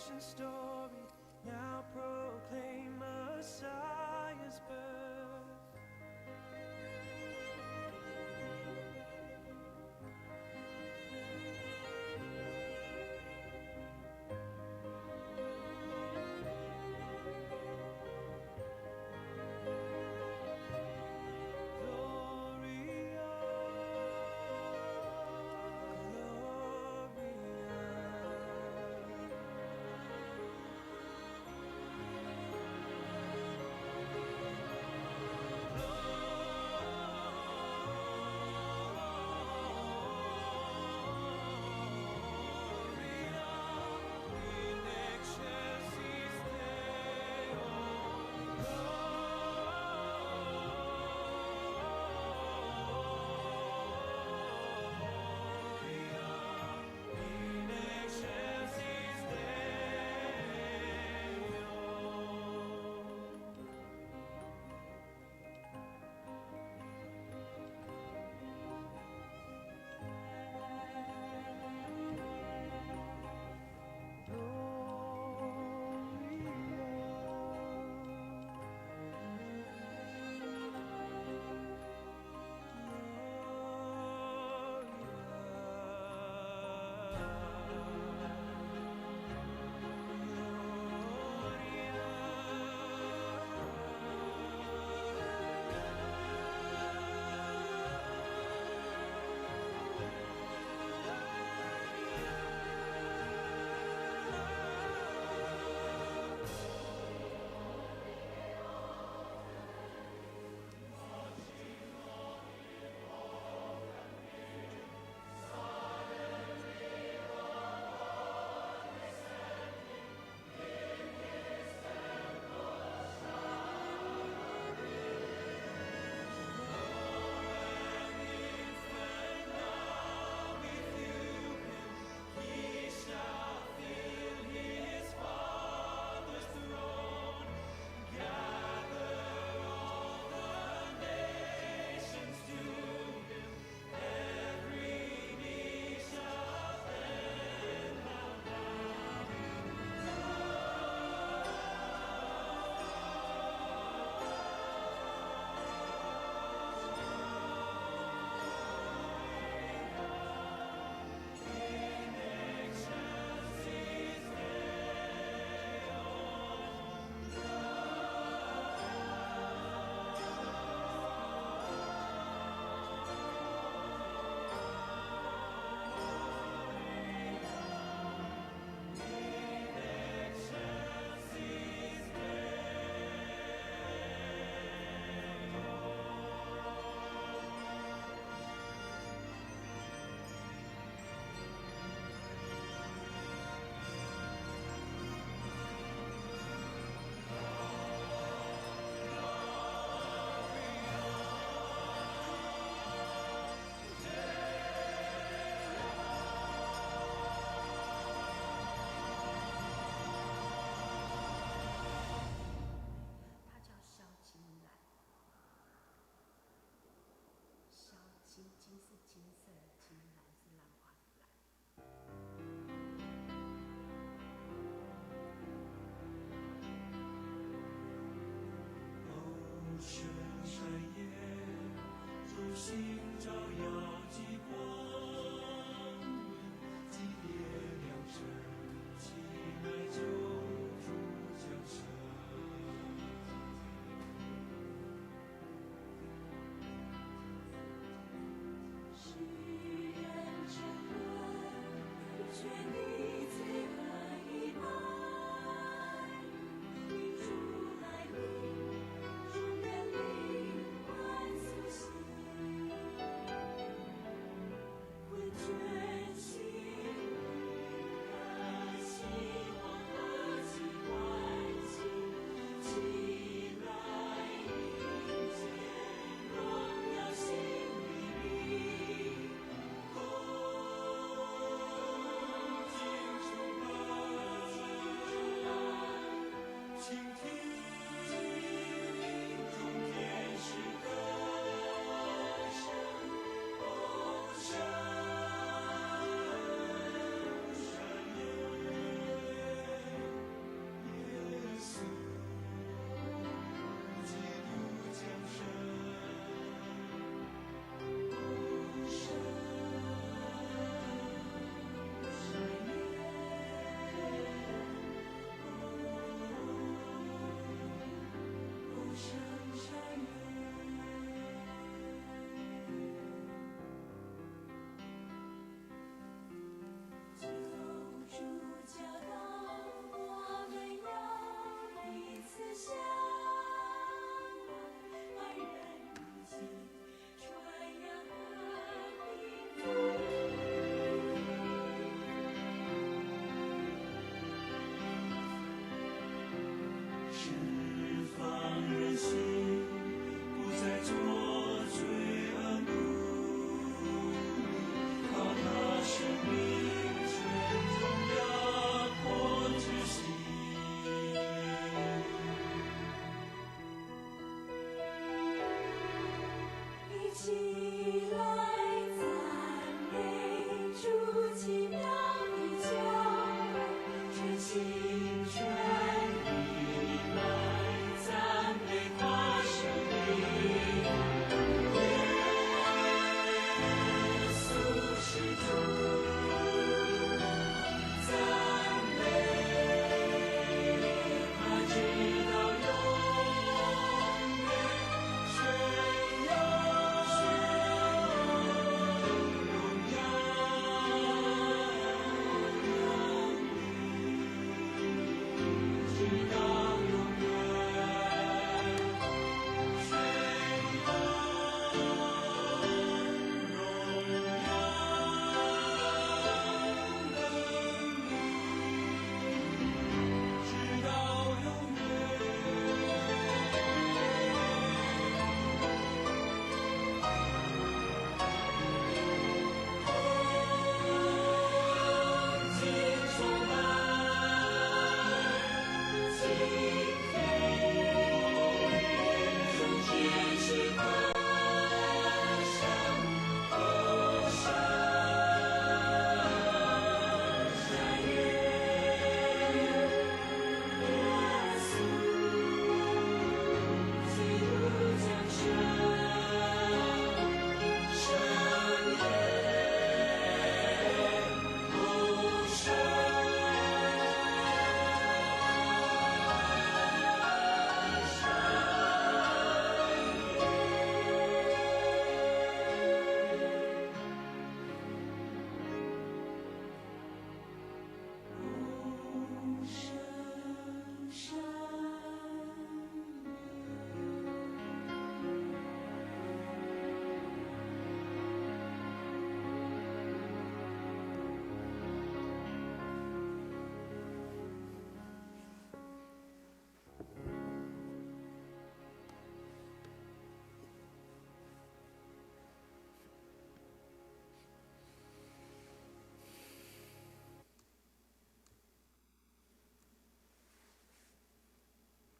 Creation story now proclaim Messiah's birth. Gloria, Gloria.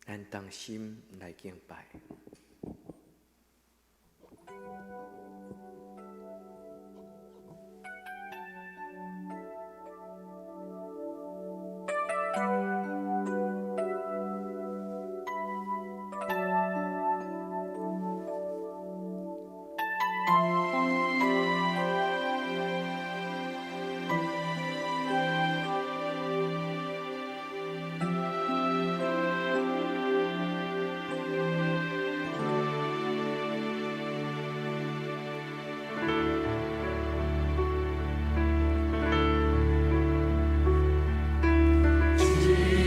咱同心來敬拜。主。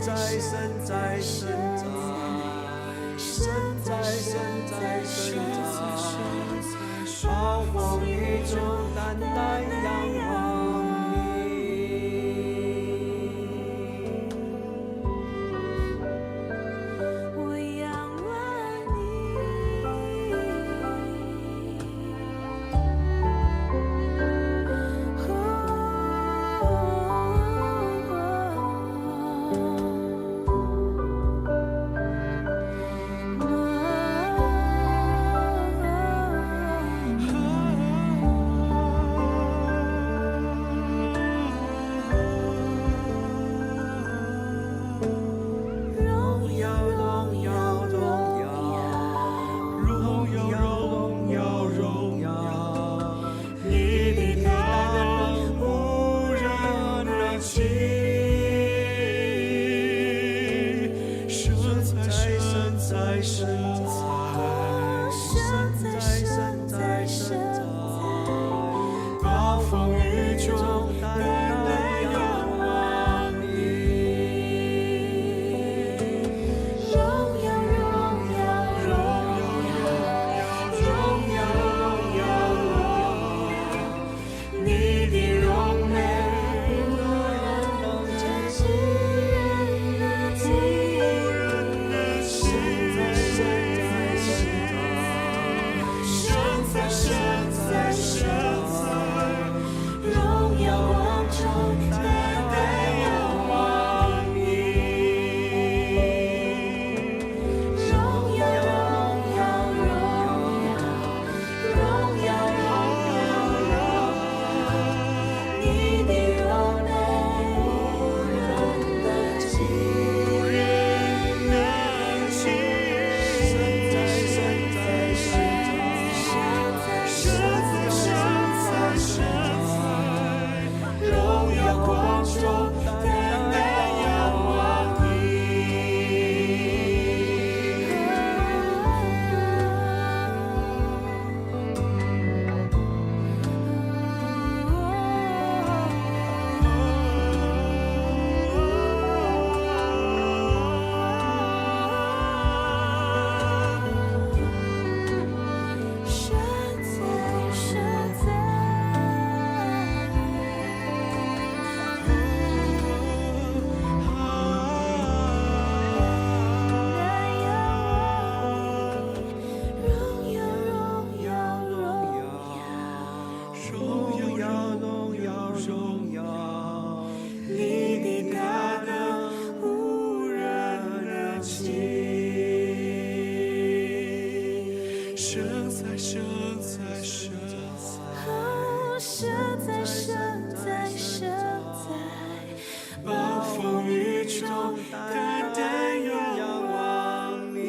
在，神在，神在，神在，神在，神在，暴風雨中單單仰望你。我仰望你。榮耀，榮耀，榮耀，榮耀，榮耀，榮耀，你的大能無人能及。神在，神在，神在，神在，神在，神在，暴風雨中單單仰望你。榮耀，榮耀，榮耀，榮耀，榮耀，榮耀，你的榮美無人能及，無人能及。神在，神在，神在，榮耀光中單單單仰望你。榮耀，榮耀，榮耀，榮耀，榮耀，你的榮美無人能及。無人能及。神在，神在，神在，神在，神在，神在，榮耀光中單單仰望你。神在，神在，單仰望你，榮耀，榮耀，榮耀，榮耀，榮耀，榮耀，你的大能無人能及。神在，神在，神在，神在，神在，神在，暴風雨中單單仰望你。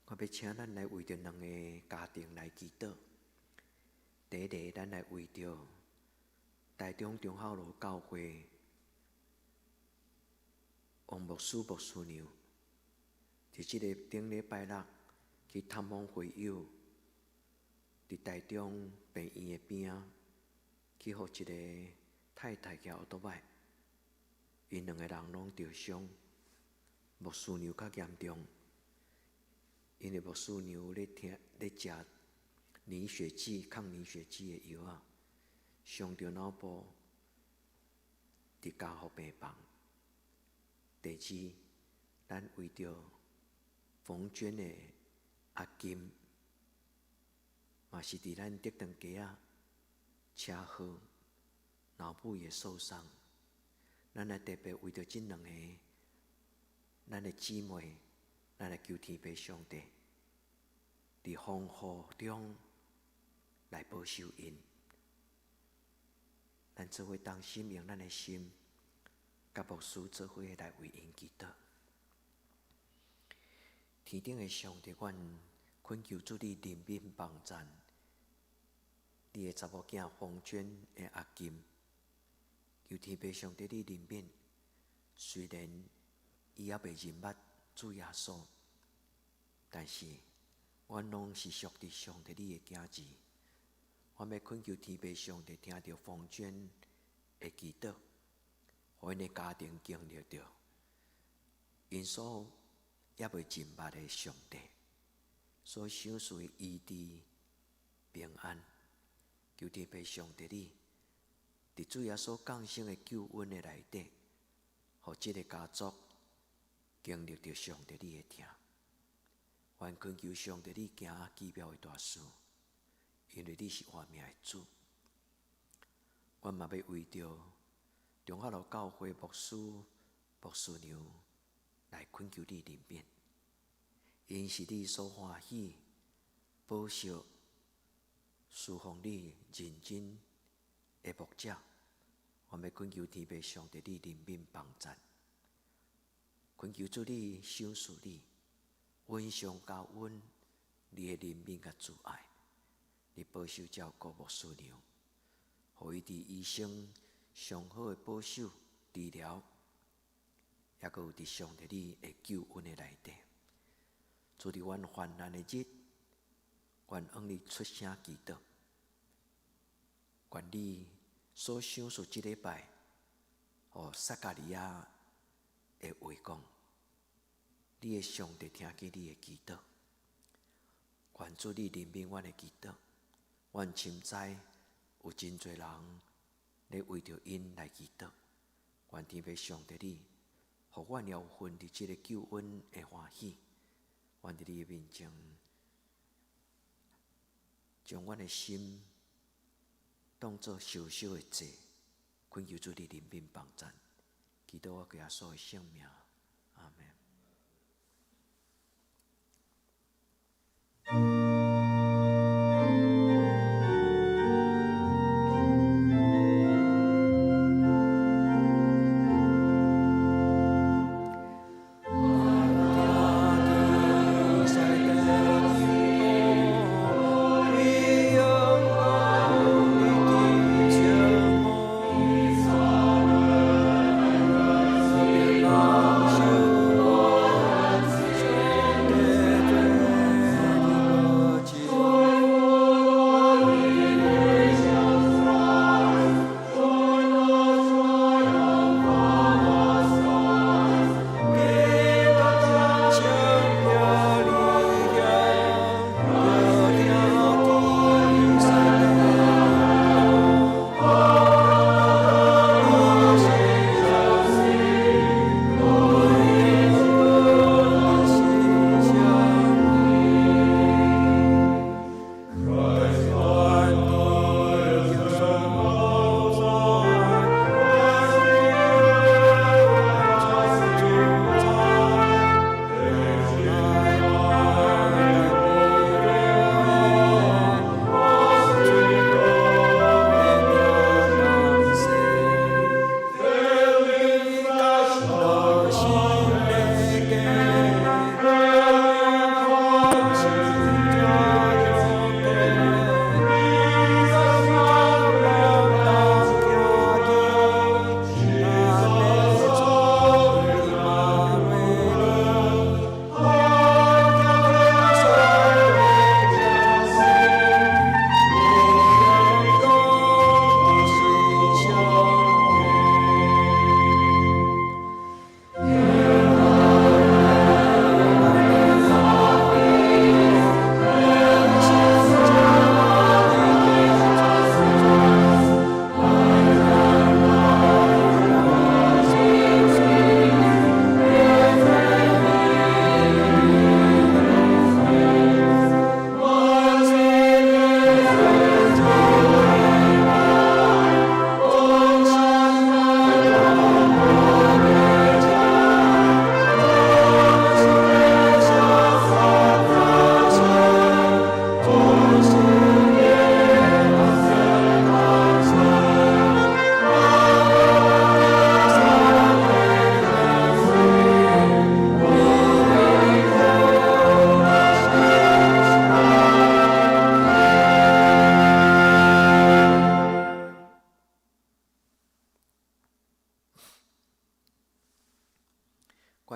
我欲請咱來為著兩个家庭來祈禱。第一个，咱來為著台中忠孝路教會王牧師、牧師娘，佇這个頂禮拜六去探訪會友，佇台中病院的邊仔，去予一個太太騎歐多擺，𪜶兩个人攏著傷，牧師娘較嚴重。因為牧師娘咧聽咧食凝血劑、抗凝血劑的藥仔，傷著腦部，佇加護病房。第二，咱為著馮娟的阿金，嘛是佇咱竹長街仔車禍，腦部也受傷。咱來特別為著這兩个咱的姊妹，咱來求天父上帝，佇風雨中來保守𪜶。咱做伙同心，用咱的心，佮牧師做伙來為𪜶祈禱。天頂的上帝，阮懇求主你憐憫幫贊。你的查某囝馮娟的阿金，求天父上帝你憐憫，雖然伊猶未認捌主耶穌，但是阮攏是屬佇上帝你的囝兒。我欲懇求天父上帝聽著馮娟的祈禱，予𪜶的家庭經歷著𪜶所猶未認捌的上帝，所賞賜的醫治平安。求天父上帝你，佇主耶穌降生的救恩的內底，予這个家族經歷著上帝你的疼。願懇求上帝你行奇妙的大事，因為你是活命的主。阮嘛欲為著中華路教會牧師、牧師娘來懇求你憐憫，𪜶是你所歡喜、保守、侍奉你認真的牧者，我欲懇求天父上帝你憐憫幫贊，懇求主你賞賜你，恩上加恩，你的憐憫佮慈愛，你保守照顧牧師娘，予伊佇醫生上好的保守治療，猶閣有佇上帝你的救恩的內底，主佇阮患難的日，願向你出聲祈禱，願你所賞賜這禮拜，予撒迦利亞的話講，你的上帝聽見你的祈禱，願主你憐憫阮的祈禱，阮深知有真濟人咧為著𪜶來祈禱，願天父上帝你，予阮也有份佇這个救恩的歡喜，願佇你的面前，將阮的心當做小小的祭，懇求主你憐憫幫贊，祈禱我耶穌的聖名，阿門。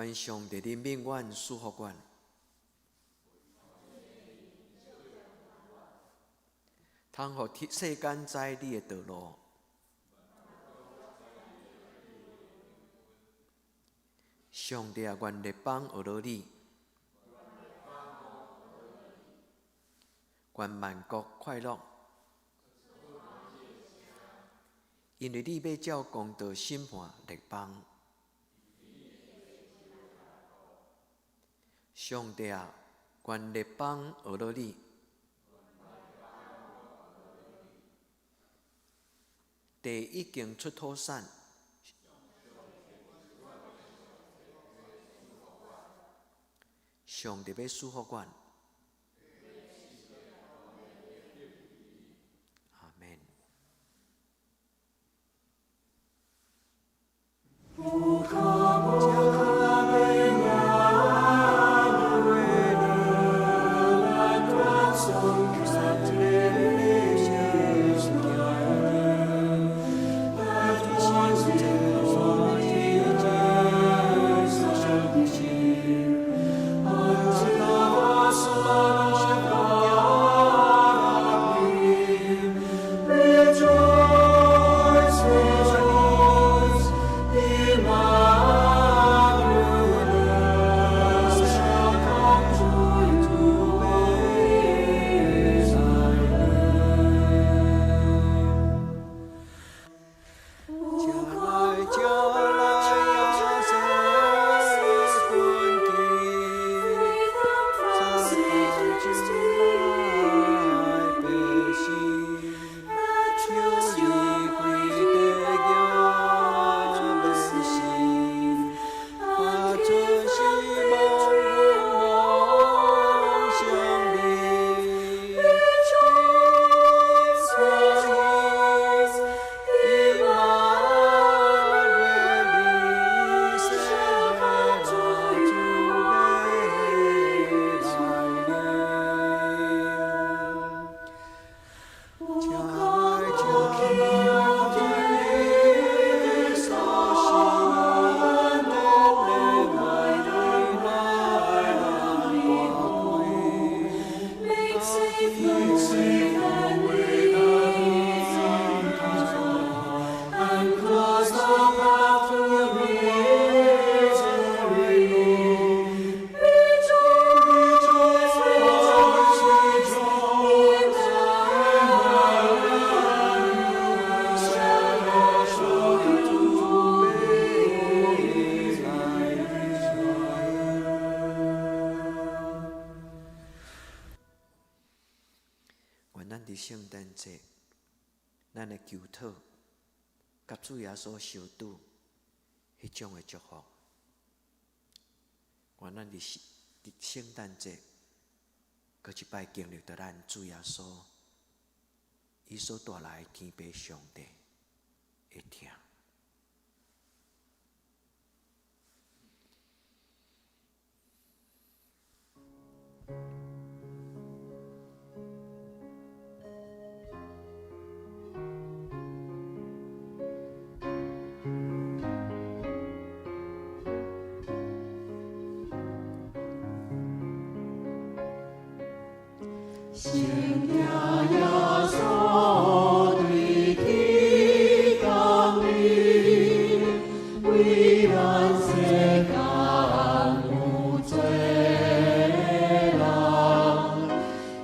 願上帝憐憫阮，賜福阮。通予世間知你的道路。上帝啊，願列邦學了你，願萬國快樂，因為你欲照公道審判列邦。上帝啊，願列邦學了你。地已經出土產，上帝欲賜福阮。阿們。願咱佇聖誕節，咱來求討，佮主耶穌相拄彼種的祝福。願咱佇聖誕節，閣一擺經歷著咱主耶穌，伊所帶來天父上帝的疼。先聽耶穌對天降臨，為咱世間有罪人，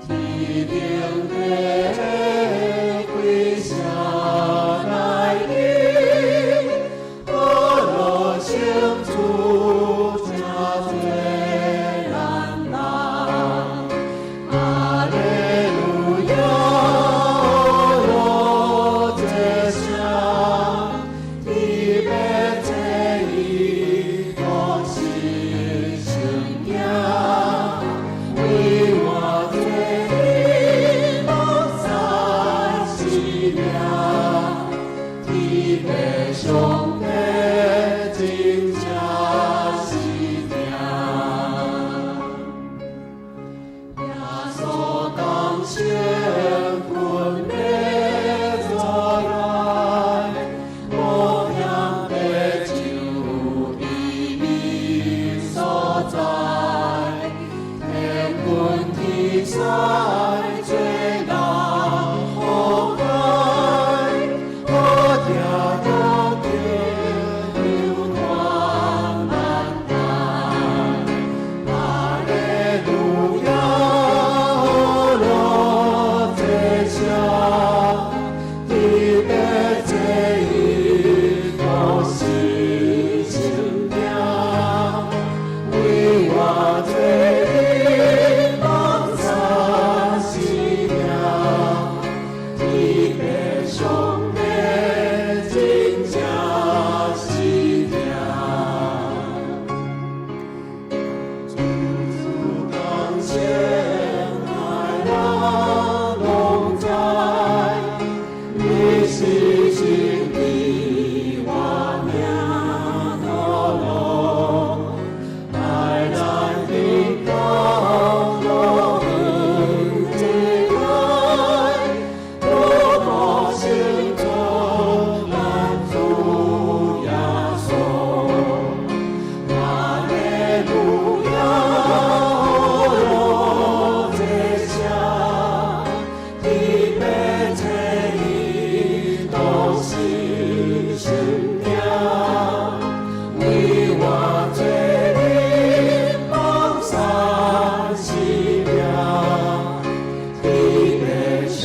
天頂的貴聲來臨，何樂清楚這罪人。哈利路亞。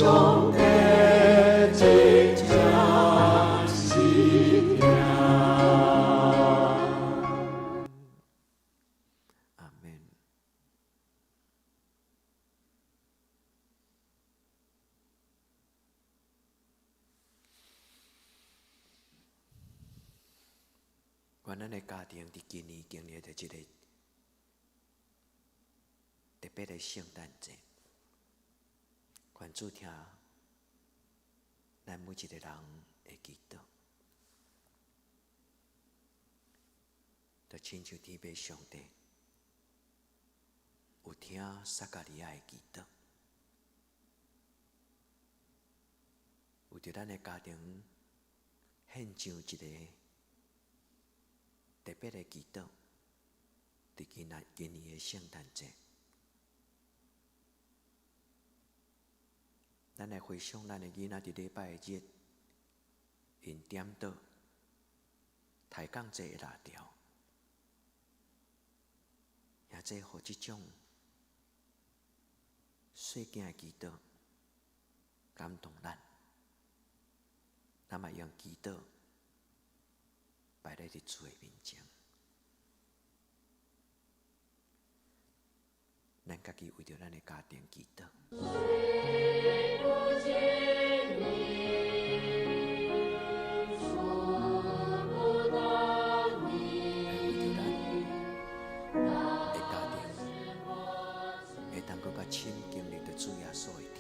上帝真正是疼。阿門。願咱的家庭佇今年經歷著這个特別的聖誕節，願主聽咱每一个人的祈禱，就親像天父上帝有聽撒迦利亞的祈禱，有佇咱的家庭獻上一个特別的祈禱，佇今年的聖誕節，咱來回想咱的囡仔佇禮拜日，𪜶顛倒，抬槓坐的辣條，也這予這種細囝的祈禱感動咱，咱嘛用祈禱擺咧佇主的面前，咱家己為著咱的家庭祈禱。雖不見你，觸不到你，來為著咱的家庭，會當閣較深經歷著主耶穌的疼，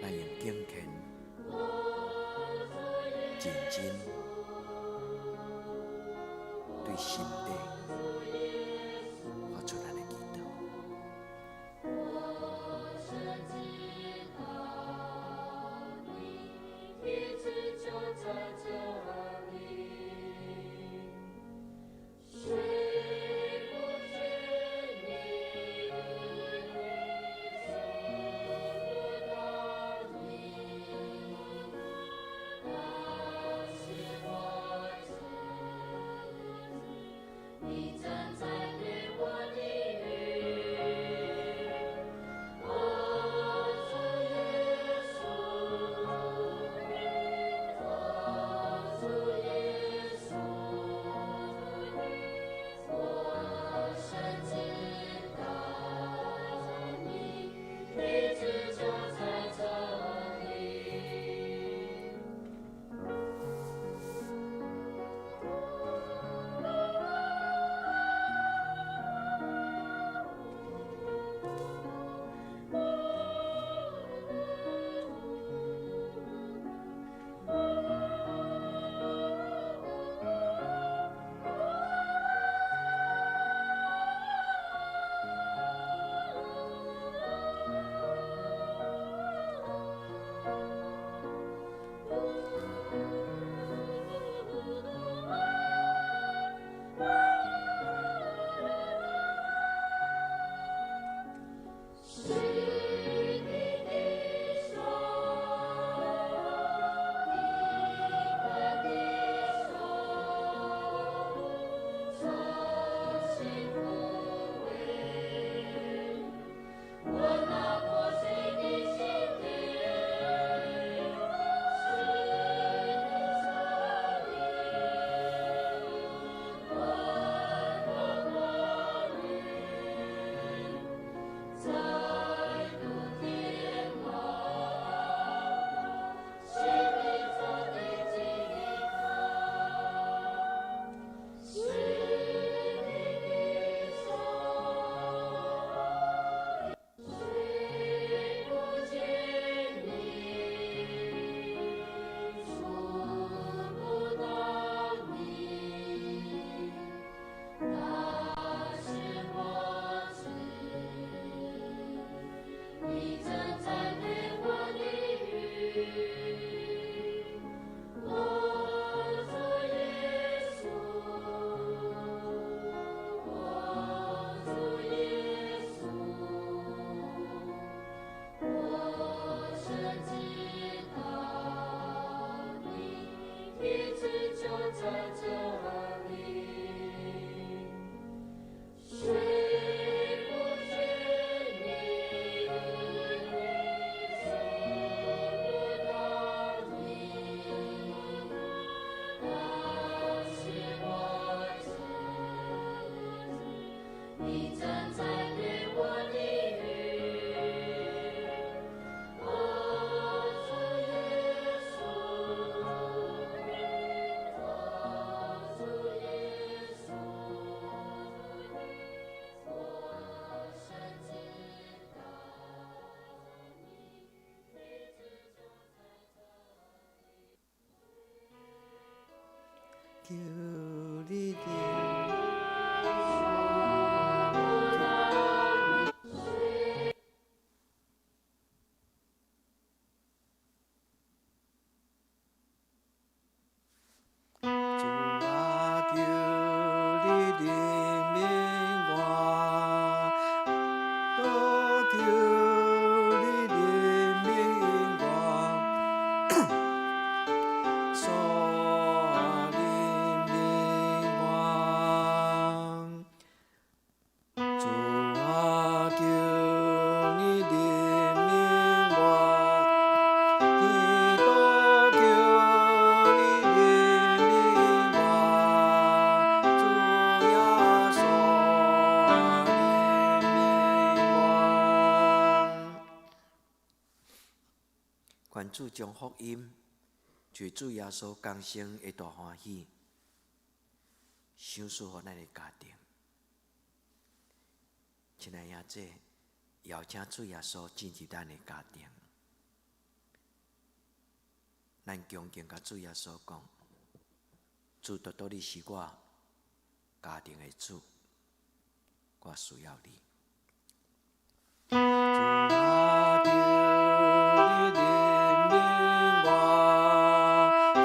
咱用敬虔、認真對心底發出咱的祈禱。我深知道你一直就在這裡，雖不見你，觸不到你，但是我知你正在對我低語，我主耶穌，我主耶穌，我深知道你一直就在這裡。是你的手，你的手，重新撫慰我那破碎的心靈。是你這裡溫和話語，再度填滿我心裡做的記憶。是你的手，雖不見你，觸不到你，但是我知你正在對我低語，我主耶穌，我主耶穌，我深知道你一直就在這裡，雖不見你，求你憐憫我，主啊憐憫我。主啊，求你憐憫我，基督求你憐憫我，主耶穌啊憐憫我。願主將福音，就是主耶穌降生的大歡喜，賞賜予咱的家庭。親愛兄姊，邀請主耶穌進入咱的家庭。咱恭敬共主耶穌講：主，獨獨你是我家庭的主，我需要你。主啊，求你憐憫我，基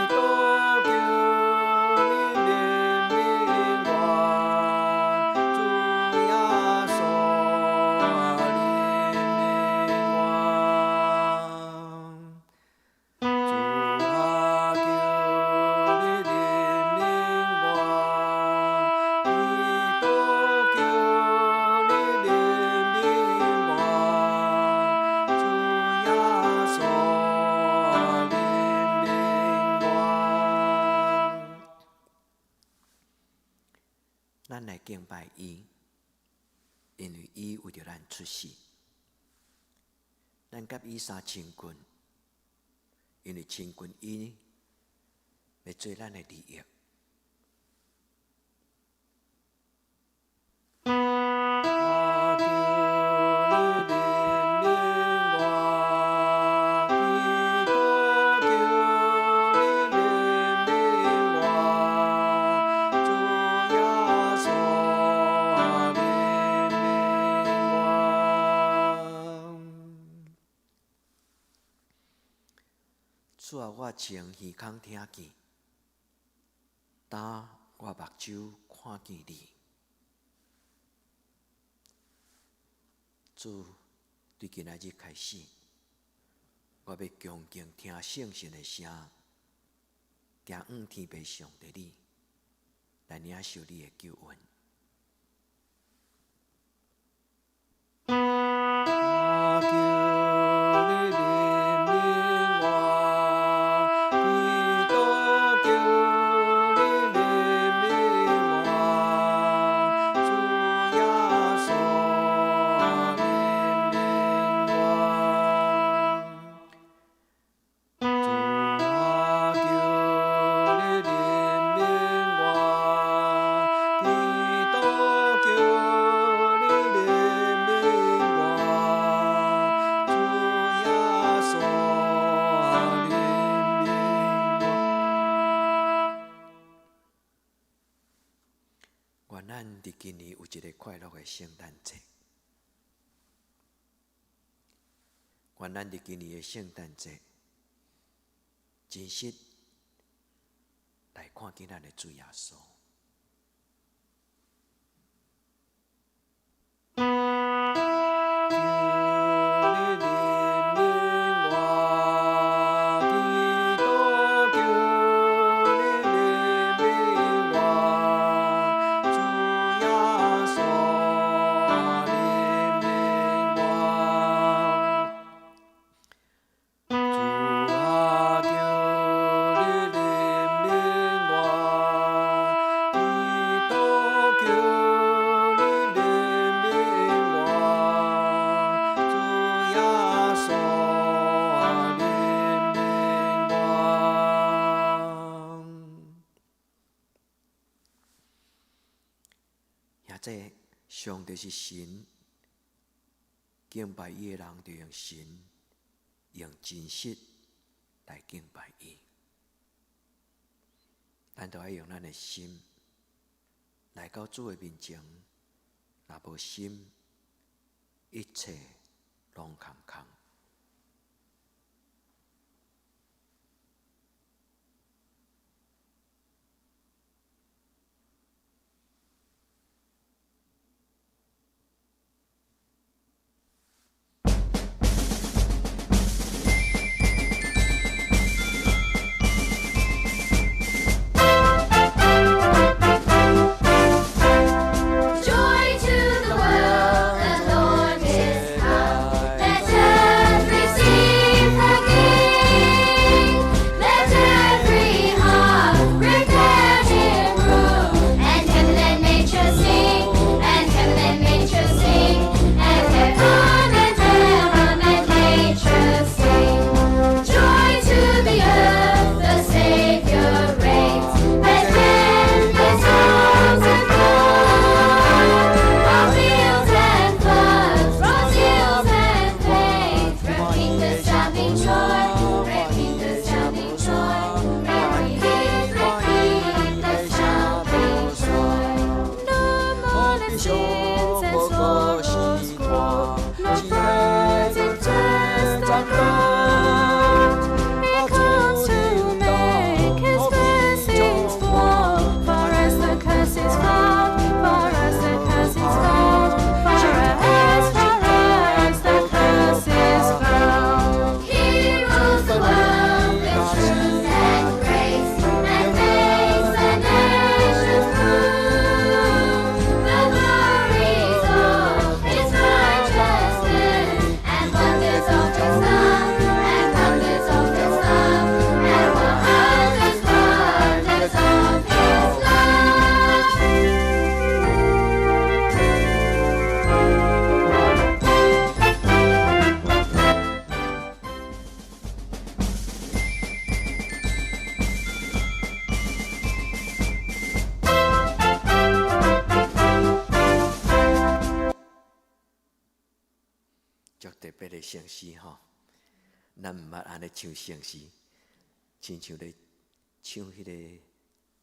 督求你憐憫我，主耶穌啊憐憫我。主啊，求你憐憫我，基督求你憐憫我，主耶穌啊憐憫我。咱來敬拜伊，因為伊為著咱出世。咱佮伊相親近，因為親近伊會做咱的利益。啊，求你憐憫我，基督求你憐憫我，主耶穌啊憐憫我。主啊，我穿耳孔聽見，焦我目睭看見你。主，對今仔日開始，我欲恭敬聽聖神的聲，行往天父上帝你，來領受你的救恩。啊，求你憐憫我，基督求你憐憫我，主耶穌啊憐憫我。主啊，求你憐憫我，基督求你憐憫我，主耶穌啊憐憫我。願咱佇今年有一个快樂的聖誕節。願咱佇今年的聖誕節，真實來看見咱的主耶穌。求你憐憫我，基督求你憐憫我，主耶穌啊憐憫我。主啊，求你憐憫我，基督求你憐憫我，主耶穌啊憐憫我。兄姊，上帝是神，敬拜伊的人就用神，用真實來敬拜伊。咱都愛用咱的心來到主的面前，若無心，一切攏空空。足特別的聖詩吼，咱毋捌按呢唱聖詩，親像咧唱彼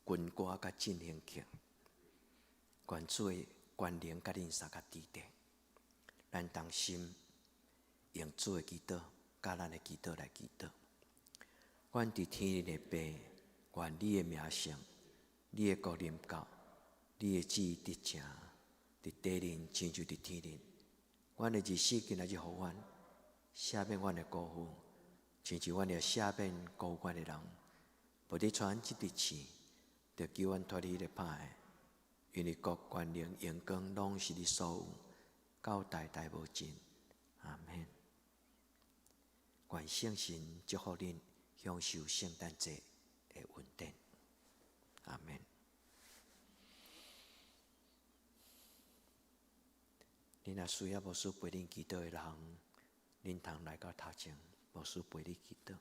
個軍歌佮進行曲。願主的權能佮恁相佮佇咧，咱同心用主的祈禱，佮咱的祈禱來祈禱。阮佇天頂的父，願你的名聖，你的國臨到，你的旨意得成，佇地頂親像佇天頂。阮的日食今仔日予阮，赦免阮的過犯，親像阮也赦免過阮的人。無得帶阮入試，著救阮脫離彼個歹的。因為國權能榮光攏是你所有，到代代無盡。阿們。願聖神祝福恁享受聖誕節的恩典。阿們。恁若需要牧師陪恁祈禱的人，恁通來到頭前，牧師陪你祈禱。